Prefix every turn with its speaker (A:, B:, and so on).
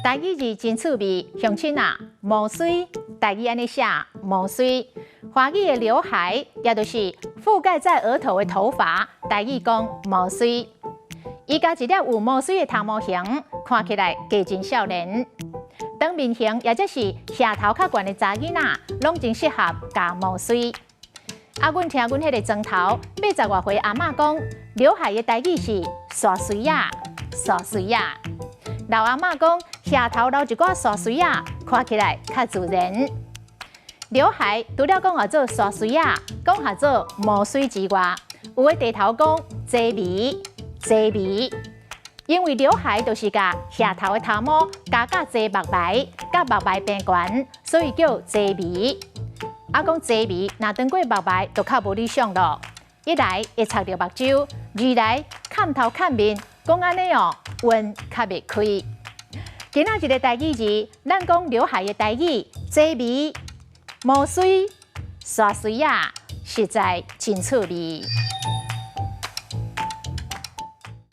A: 台語字真趣味，鄉親啊，毛媠，台語按呢寫，毛媠。華語的劉海，也就是覆蓋在額頭的頭髮，台語講毛媠。伊共一粒有毛媠的頭毛型，看起來加真少年。長面型，也就是額頭較懸的查囡仔，攏真適合共毛媠。啊，阮聽阮彼个庄頭八十外歲阿嬤講，劉海的台語是沙媠仔，沙媠仔。老阿嬤講，額頭留一寡沙媠仔，看起來較自然。劉海除了講號做沙媠仔，講號做毛媠之外，有的地頭講濟眉，濟眉，因為劉海就是共額頭的頭毛加佮濟目眉，佮目眉平懸，所以叫濟眉。啊，講濟眉，若長過目眉就較無理想囉。一來會插著目睭，二來崁頭崁面，講按呢哦，運較袂開。今仔日的台語字，咱講劉海的台語，濟眉、毛媠、沙媠仔，實在真趣味。